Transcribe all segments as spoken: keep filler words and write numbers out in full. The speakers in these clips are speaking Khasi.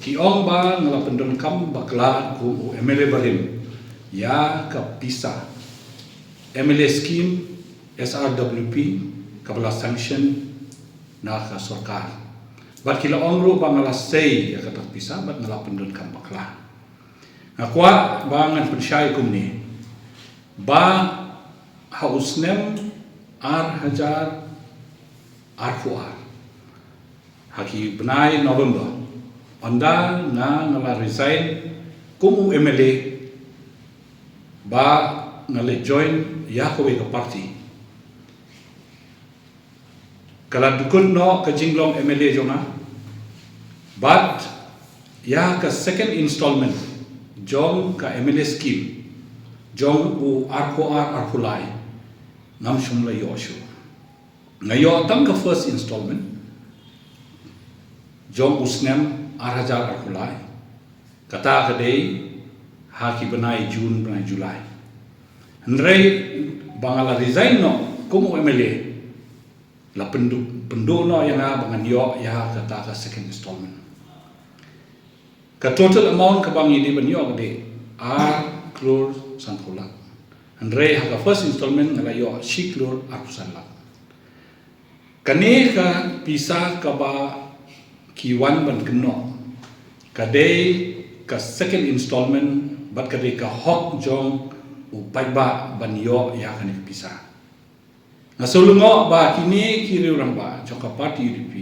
Ki ong ba nga la pyndonkam bakla kum u M L A barim ïa ka pisa M L A scheme S R W P kaba la sanction na ka sorkar. Bad ki la ong ruh ba nga la sei ïa kata ka pisa bad nga la pyndonkam bakla. Nga kwah ba ngan pynshai kumne ba ha u snem ar hajar arphew ar, ha ki bnai November, ynda nga, nga la resign kum u M L A ba nga la join ïa kawei ka party. Ka la dukut noh ka jinglong M L A jong nga. Bad ïa ka second installment jong ka M L A scheme jong u arphew ar arphew lai ngam shym la ïoh shuh. Nga ïoh tang ka first installment jong u snem ar hajar arphew lai. Kata ka dei ha ki bnai June, bnai July. Hynrei ba nga la resign noh kum u M L A, la pynduh, pynduh noh ïa nga ba ngan ïoh ïa kata ka second installment. Ka total amount kaba ngi dei ban ïoh ka dei ar klur sanphew lak. Hynrei ha ka first installment nga la ïoh shi klur arphew san lak. Kane ka pisa kaba ki wan ban kynnoh ka dei ka second installment bad ka dei ka hok jong u paidbah ban ïoh ïa kane ka pisa. Nga sngewlyngngoh ba kine ki riew rangbah jong ka party U D P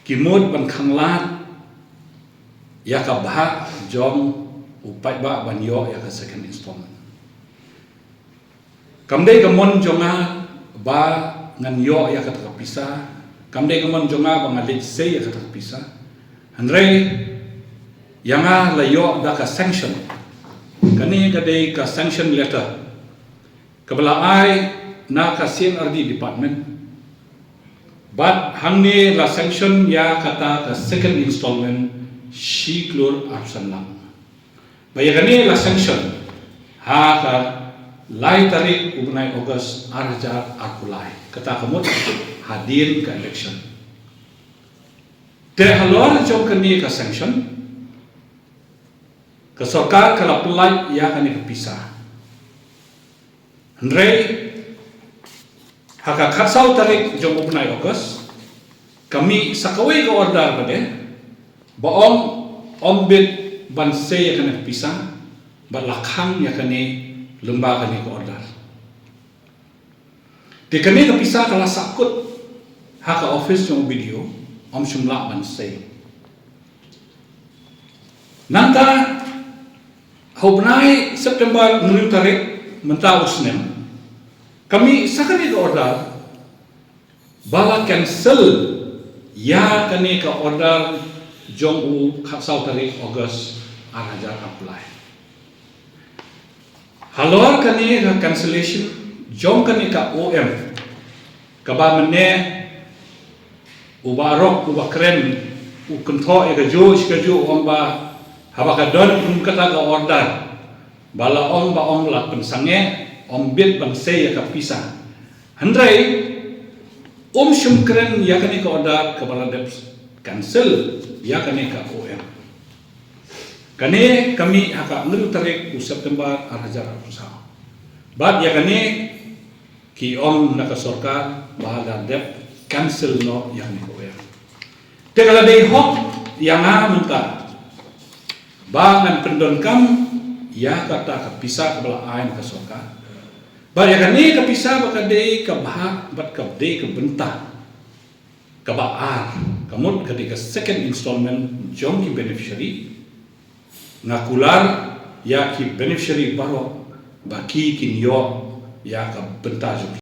ki mut ban khanglad ïa ka bhah jong u paidbah ban ïoh ïa ka second installment. Kam dei ka mon jong nga ba ngan ïoh ïa kata ka pisa, kam dei ka mon jong nga ba nga leit sei ïa kata ka pisa. Hynrei ïa nga la ïoh da ka sanction. Kane ka dei ka sanction letter kaba la ai na ka C and R D department. Bad hangne la sanction ïa kata ka second installment shi klur arphew san lak. Ba ïa kane la sanction ha ka lai tarik u bnai August ar hajar arphew lai. Kata ka mut hadien ka election. Te halor jong kane ka sanction, ka sorkar ka la pyllait ïa kane ka pisa. Hynrei ha ka khatsaw tarik jong u bnai August, ka mih sa kawei ka order pat de ba ong ym bit ban sei ïa kane ka pisa bad la khang ïa kane lyngba kane ka order. Te kane ka pisa ka la sahkut ha ka office jong u B D O, ym shym lah ban sei. Nangta ha u bnai September hynriew tarik mynta u snem, ka mih sa kane ka order ba la cancel ïa kane ka order jong u khatsaw tarik August ar hajar arphew lai. Halor kane ka cancellation jong kane ka O M, kaba mynne u Bah Rok u Bah Kren u kynthoh ïa kajuh shi kajuh, u ong ba haba ka don kum kata ka order ba la ong, ba ong la pynsangeh, ym bit ban sei ïa ka pisa. Hynrei um shym kren ïa kane ka order kaba la dep cancel ïa kane ka O M. Kane ka mih ha ka hynriew tarik u September ar hajar arphew saw. Bad ïa kane ki ong na ka sorkar ba la dep cancel noh ïa kane ka O M. Te ka la dei hok ïa nga mynta ba ngan pyndonkam ïa kata ka pisa kaba la ai na ka sorkar. Bad ïa kane ka pisa ba ka dei ka bhah bad ka dei ka bynta kaba ar, ka mut ka dei ka second installment jong ki beneficiary. Nga kular ïa ki beneficiary baroh ba ki kin ïoh ïa ka bynta jong